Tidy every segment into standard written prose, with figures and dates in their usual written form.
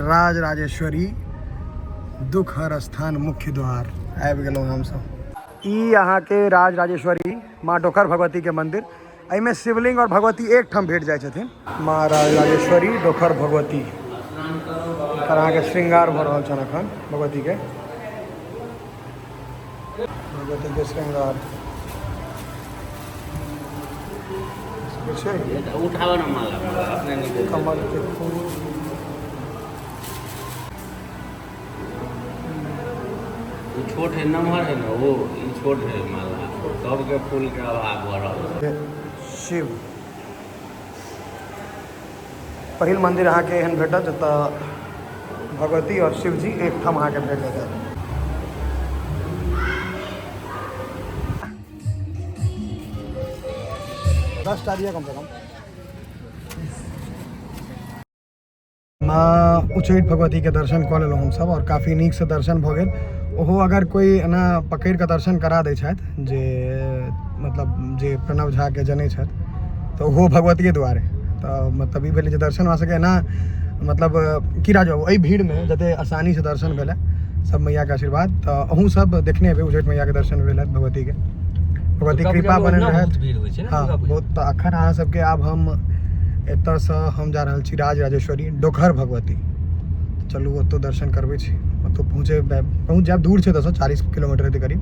राज राजेश्वरी दुख हर स्थान मुख्य द्वार आबि गेलहुँ हमसब। ई अहाँके राज राजेश्वरी माँ डोकर भगवती के मंदिर, एहिमे शिवलिंग और भगवती एक ठाम भेट जाइ छथिन। माँ राज राजेश्वरी डोकर भगवती एकर अहाँके श्रृंगार भऽ रहल छनि एखन भगवती के, भगवती के श्रृंगार छै। उठाबऽ ने माला, अपने नहीं। कमल के फूल ओ छोट है, नमहर है ना वो, ई छोट है माला। सबके फूल के अभाव भऽ रहल छै। शिव पहिल मंदिर अहाँके एहन भेटत जतऽ भगवती और शिवजी एकठाम अहाँके भेट जायत। 10टा दिअ कम से कम। माँ उच्चैठ भगवतीके दर्शन कऽ लेलहुँ हमसब आओर काफी नीकसँ दर्शन भऽ गेल। ओहो अगर कोइ एना पकड़ि कऽ दर्शन करा दै छथि जे मतलब जे प्रणव झाके जनै छथि तऽ ओहो भगवतिये दुआरे, तऽ मतलब ई भेलै जे दर्शन हमरा सबके एना मतलब की राजू बाबू एहि भीड़मे जते आसानीसँ दर्शन भेलै सब मैयाके आशीर्वाद। तऽ अहूँ सब देखने हेबै उच्चैठ मैयाके दर्शन भेल हैत भगवतीके, भगवती कृपा बनल रहत। हँ बहुत। तऽ अखन अहाँ सबके आब हम एतऽसँ हम जा रहल छी राज राजेश्वरी डोकहर भगवती, चलू ओतौ दर्शन करबै छी। ओतौ पहुँचे पहुँच जायब, दूर छै एतऽसँ 40 किलोमीटर हेतै करीब,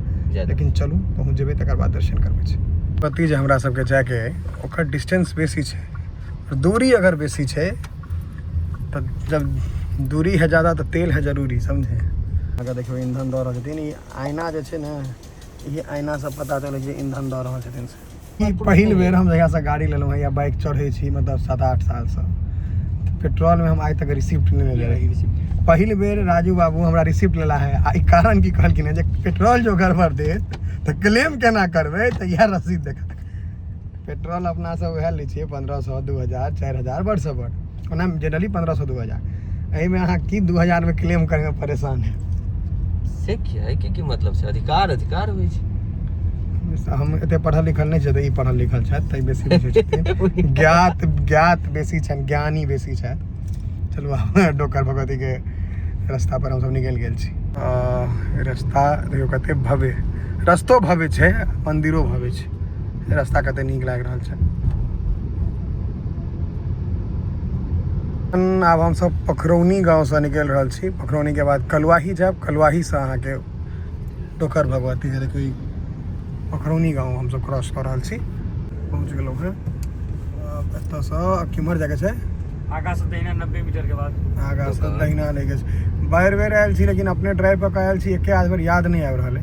लेकिन चलू पहुँच जेबै तकर बाद दर्शन करबै छी। भगवती जे हमरा सबके जायके अइ ओकर डिस्टेंस बेसी छै, दूरी अगर बेसी छै तऽ जब दूरी है ज़्यादा तऽ तेल है जरूरी, समझे। अगर देखियौ ईंधन दऽ रहल छथिन, ई आईना जे छै ने, ई आईनासँ पता चलै छै ईंधन दऽ रहल छथिन से। ई पहिल बेर हम जहियासँ गाड़ी लेलहुँ हँ या बाइक चढ़ै छी मतलब 7-8 सालसँ, पेट्रोलमे हम आइ तक रिसिप्ट नहि लेने रही। पहिल बेर राजू बाबू हमरा रिसिप्ट लेला है, आ ई कारण की कहलखिन हँ जे पेट्रोल जो गड़बड़ देत तऽ क्लेम केना करबै, तऽ इएह रसीद देखा। पेट्रोल अपना सब वएह लै छियै 1500 2000 4000 बड़सँ बड़, ओना जेनरली 1500 2000। एहिमे अहाँ की 2000मे क्लेम करैमे परेशान है। से किया? एहिके की मतलब छै? अधिकार अधिकार होइ छै। हम एते पढ़ल लिखल नहि छियै, तऽ ई पढ़ल लिखल छथि तऽ बेसी बुझै छथिन, ज्ञात ज्ञात बेसी छनि, ज्ञानी बेसी छथि। चलू आब डोकर भगवतीके रास्ता पर हमसब निकलि गेल छी। रास्ता देखियौ कते भव्य, रस्तो भव्य छै, मंदिरो भव्य छै, रास्ता कते नीक लागि रहल छै। आब हमसब पखरौनी गाँवसँ निकलि रहल छी। पखरौनीके बाद कलुआही जायब, कलुआहीसँ अहाँके डोकर भगवती के। देखियौ ई पखरौनी गाँव हमसब क्रॉस कऽ रहल छी, पहुँच गेलहुँ हेँ। एतऽसँ केम्हर जायके छै? आगाँ से दहिना 90 मीटर के बाद। आगाँ से दहिना लैके छै। बेर बेर आयल छी लेकिन अपने ड्राइव कऽ के आयल छी, एके आध बेर याद नहि आबि रहल है।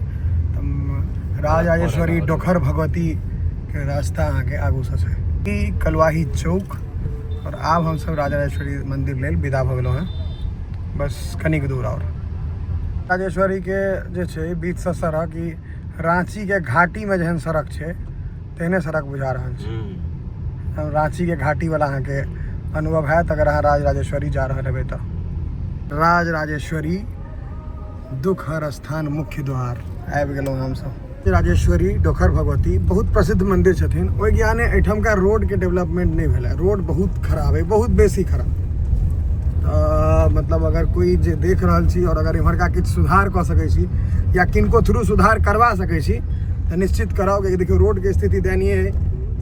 तऽ राज राजेश्वरी डोखर भगवती के रास्ता अहाँके आगूसँ छै। ई कलुआही चौक, और आब हमसब राजा राजेश्वरी मंदिर लेल विदा भऽ गेलहुँ हेँ, बस कनिक दूर। और राजेश्वरी के जे छै बीचसँ सड़क, ई राँची के घाटी में जेहन सड़क छै तेहने सड़क बुझा रहल छै। राँची के घाटी वाला अहाँके अनुभव हैत अगर अहाँ राज राजेश्वरी जा रहल हेबै तऽ। राज राजेश्वरी दुख हर स्थान मुख्य द्वार आबि गेलहुँ हमसब। राजेश्वरी डोखर भगवती बहुत प्रसिद्ध मंदिर छथिन, ओहि ज्ञाने एहिठामका रोडके डेवलपमेंट नहि भेलै, रोड बहुत खराब है, बहुत बेसी खराब। तऽ मतलब अगर कोइ जे देख रहल छी और अगर इम्हरका किछु सुधार कऽ सकै छी या किनको थ्रू सुधार करवा सकै छी तऽ निश्चित कराउ। कियाकि देखियौ रोडके स्थिति दयनीय है,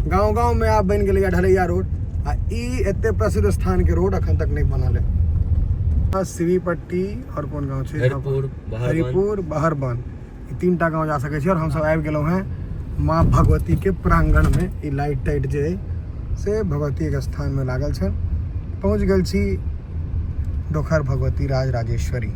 गाँव गाँवमे आब बनि गेलैए ढलैया रोड, आ ई एते प्रसिद्ध स्थानके रोड अखन तक नहि बनल है। सिवी पट्टी और कोन गाँव छै? हरिपुर, हरिपुर बहरबन, ई 3टा गाँव जा सकै छी। और हमसब आबि गेलहुँ हेँ माँ भगवतीके प्रांगणमे। ई लाइट टाइट जे अइ से भगवतीके स्थानमे लागल छनि। पहुँच गेल छी डोखर भगवती राज राजेश्वरी।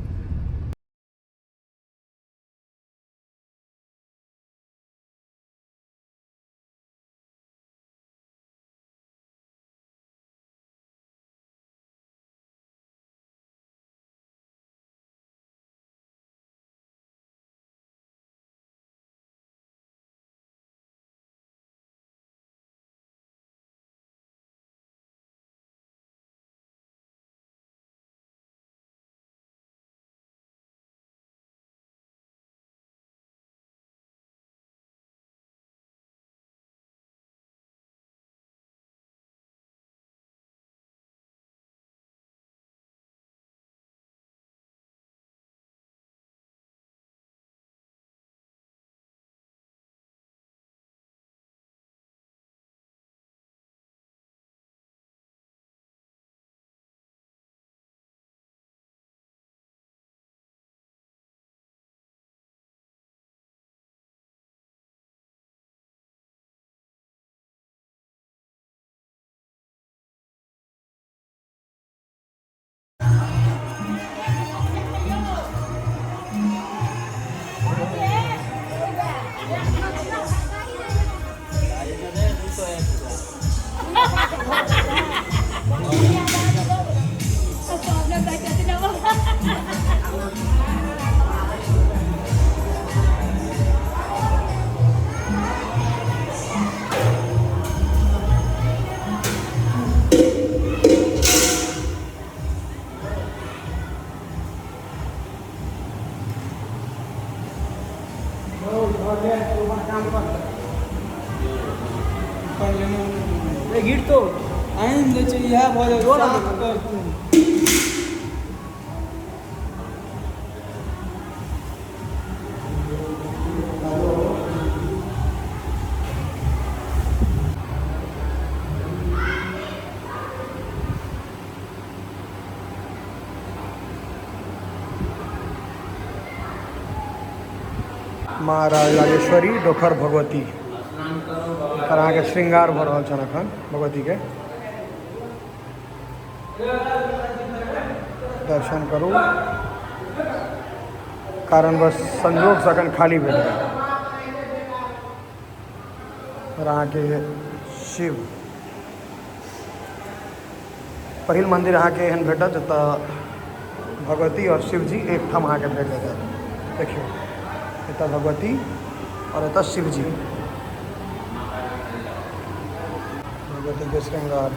गिर तो आइन दै छै इएह भऽ जाइ छै। माँ राजेश्वरी डोखर भगवती एकर अहाँके श्रृंगार भऽ रहल छनि एखन भगवतीके। दर्शन करू, कारणवश संजोगसँ एखन खाली भेल। आओर अहाँके शिव पहिल मन्दिर अहाँके एहन भेटत जतऽ भगवती आओर शिवजी एकठाम अहाँके भेट जायत। देखियौ, एतऽ भगवती आओर एतऽ शिवजी। भगवतीके श्रृंगार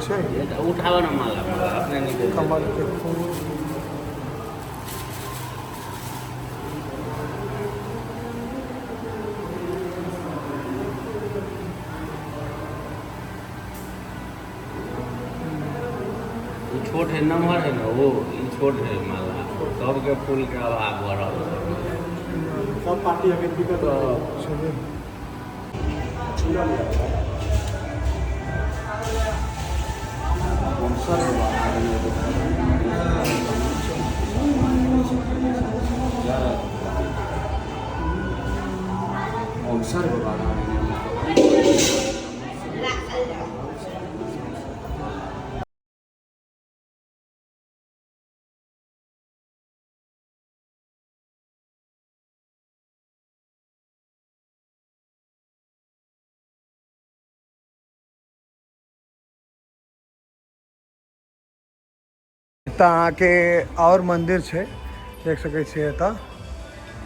छै। उठाबऽ ने माला, अपने निकलि। कमलके फूल। ओ छोट है, नमहर है ने वो, ई छोट है माला। सबके फूल के अभाव भऽ रहल छै। सब पार्टी अगर दिक्कत। छै। एतऽ अहाँके आओर मन्दिर छै, देख सकै छियै। एतऽ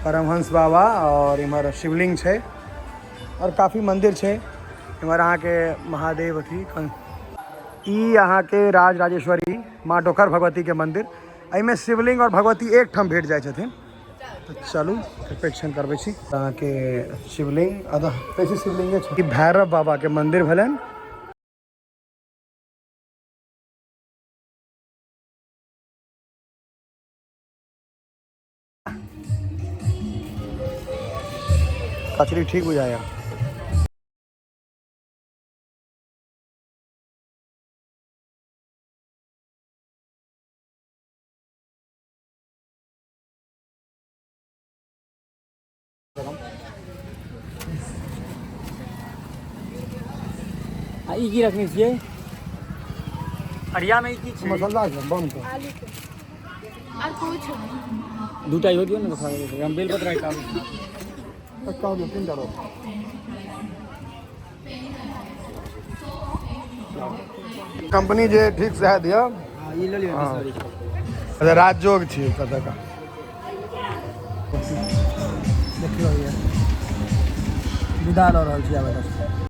परमहंस बाबा आओर इम्हर शिवलिंग छै आओर काफी मन्दिर छै। इम्हर अहाँके महादेव अथी। ई अहाँके राज राजेश्वरी माँ डोखर भगवतीके मन्दिर। एहिमे शिवलिंग आओर भगवती एकठाम भेट जाइ छथिन। तऽ चलू, प्रदक्षिण करबै छी। अहाँके शिवलिंग अदह बेसी शिवलिंगे छै। ई भैरव बाबाके मन्दिर भेलनि। कचरी ठीक बुझाया। आ ई की रखने छियै अरियामे? ई की छै? मसाला छै बम के। आलू के आर कुछ नहीं। दूटा इहो दियौ ने, खा लेबै हम। बेलपत्र राखि आबै छी। एक दू तीन चारो कंपनी जे ठीक से है दिया। ई लऽ लियौ। हाँ। अच्छा, राजयोग छियै कतऽ का। देखियौ, ये विदा लऽ रहल छी आब एतऽसँ।